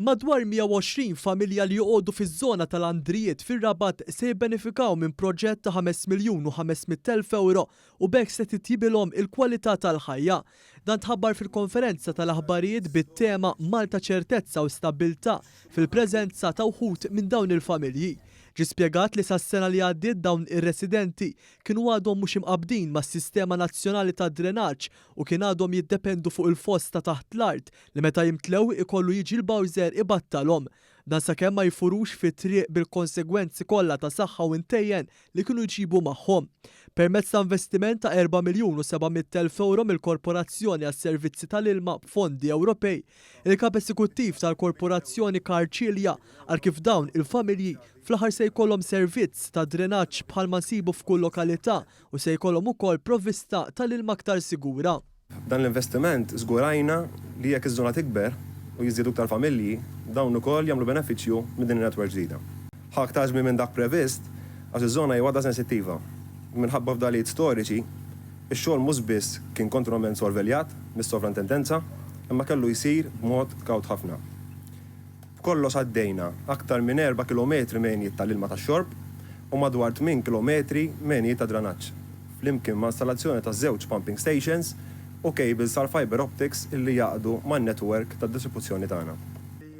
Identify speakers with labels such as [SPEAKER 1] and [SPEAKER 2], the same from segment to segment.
[SPEAKER 1] Madwar 120 familja li joqogħdu fiż-żona tal-Andrijiet fir-Rabat se jibbenefikaw minn proġett ta' 5 miljun u 500 elf ewro u b'hekk se titjibilhom il-kwalità tal-ħajja. Dan tħabbar fil-konferenza tal-aħbarijiet bit-tema 'Malta Ċertezza u Stabbiltà' fil-preżenza ta' wħud minn dawn il-familji. Ġie spjegat li sas-sena li għaddiet dawn ir-residenti kienu għadhom mhux imqabbdin mas-sistema nazzjonali tad-drenaġġ u kien għadhom jiddependu fuq il-foss ta' taħt l-art li meta jimtlew ikollu jiġi l-bowser ibattalhom. Dan sakemm ma jfurux fit-triq bil-konsegwenzi kollha ta' saħħa u ntejjen li kienu jġibu magħhom. Permezz ta' investiment ta' erba' miljun u 700,000 ewro mill-Korporazzjoni għas-Servizzi tal-Ilma b'fondi Ewropej, il-Kap Esekuttiv tal-Korporazzjoni Karl Cilia qal kif dawn il-familji fl-aħħar se jkollhom servizz ta' drenaġġ bħalma nsibu f'kull lokalità u se jkollhom ukoll provvista tal-ilma aktar sigura.
[SPEAKER 2] B'dan l-investiment żgurajna li jekk iż-żona tikber u jiżdiedu iktar familji, dawn ukoll jagħmlu benefiċċju minn din in-network ġdida. Ħa aktar żmien minn dak previst għax iż-żona hi waħda sensittiva. Minħabba fdalijiet storiċi, ix-xogħol mhux biss kien kontinwament sorveljat mis-Sovrantendenza imma kellu jsir b'mod kawt ħafna. B'kollox għaddejna aktar minn erba' kilometri mgħenijiet tal-ilma tax-xorb u madwar tmien kilometri mgħenijiet ta' dranaġġ, flimkien ma' installazzjoni ta' żewġ pumping stations u cables tal-fibre optics li jgħaqqdu man-network tad-distribuzzjoni tagħna.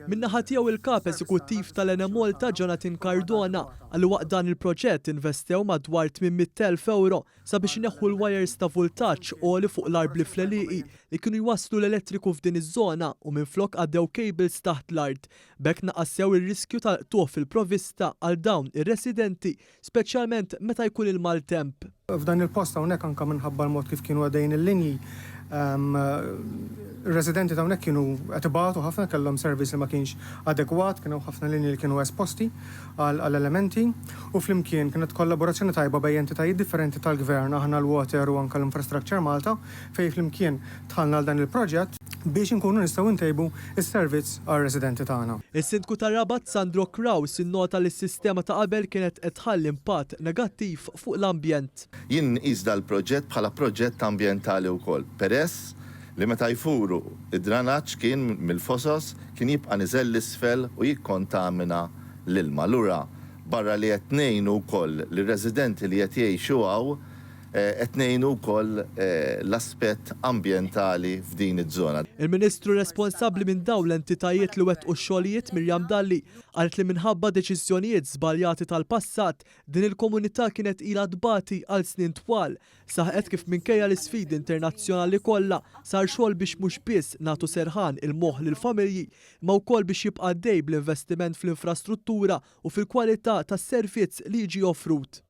[SPEAKER 1] Min-naħa tiegħu il-Kap Eżekuttiv tal-Enemalta Jonathan Cardona qal li waqt dan il-proġett investew madwar 800,000 ewro sabiex ineħħu l-wajers ta' vultaġġ għoli fuq l-arbli fl-għelieqi li kienu jwasslu l-elettriku f'din iż-żona u minflok għaddew cables taħt l-art. B'hekk naqas sew ir-riskju tal-qtugħ fil-provvista għal dawn ir-residenti, speċjalment meta jkun il-maltemp.
[SPEAKER 3] F'dan il-post hawnhekk anke minħabba l-mod kif kienu għaddejjin il-linji, ir-residenti ta' hawnhekk kienu qed ibatu ħafna, kellhom service li ma kienx adegwat, kien hawn ħafna linji li kienu esposti għall-elementi u flimkien kienet kollaborazzjoni tajba bejn entitajiet differenti tal-Gvern, aħna l-Water u anke l-Infrastructure Malta fejn flimkien dħalna għal dan il-proġett biex inkunu nistgħu ntejbu s-servizz għar-residenti tagħna.
[SPEAKER 1] Is-Sindku tar-Rabat Sandro Craus innota li s-sistema ta' qabel kienet qed tħalli impatt negattiv fuq l-ambjent.
[SPEAKER 4] Jien nqis dal-proġett bħala proġett ambjentali wkoll peress li meta jfuru d-dranaġġ kien mill-fosos kien jibqa' niżel 'l isfel u jikkontamina l-ilma. Allura barra li qed ngħinu wkoll lir-residenti li qed jgħixu hawn, qed ngħinu wkoll l-aspett ambjentali f'din iż-żona.
[SPEAKER 1] Il-Ministru responsabbli minn dawn l-entitajiet li wettqu x-xogħlijiet Miriam Dalli qalet li minħabba deċiżjonijiet żbaljati tal-passat din il-komunità kienet ilha tbati għal snin twal Saħqet kif minkejja l-isfidi internazzjonali kollha, sar xogħol biex mhux biss nagħtu serħan il-moħħ lill-familji, imma wkoll biex jibqa' għaddej bl-investiment fl-infrastruttura u fil-kwalità tas-servizz li jiġi offrut.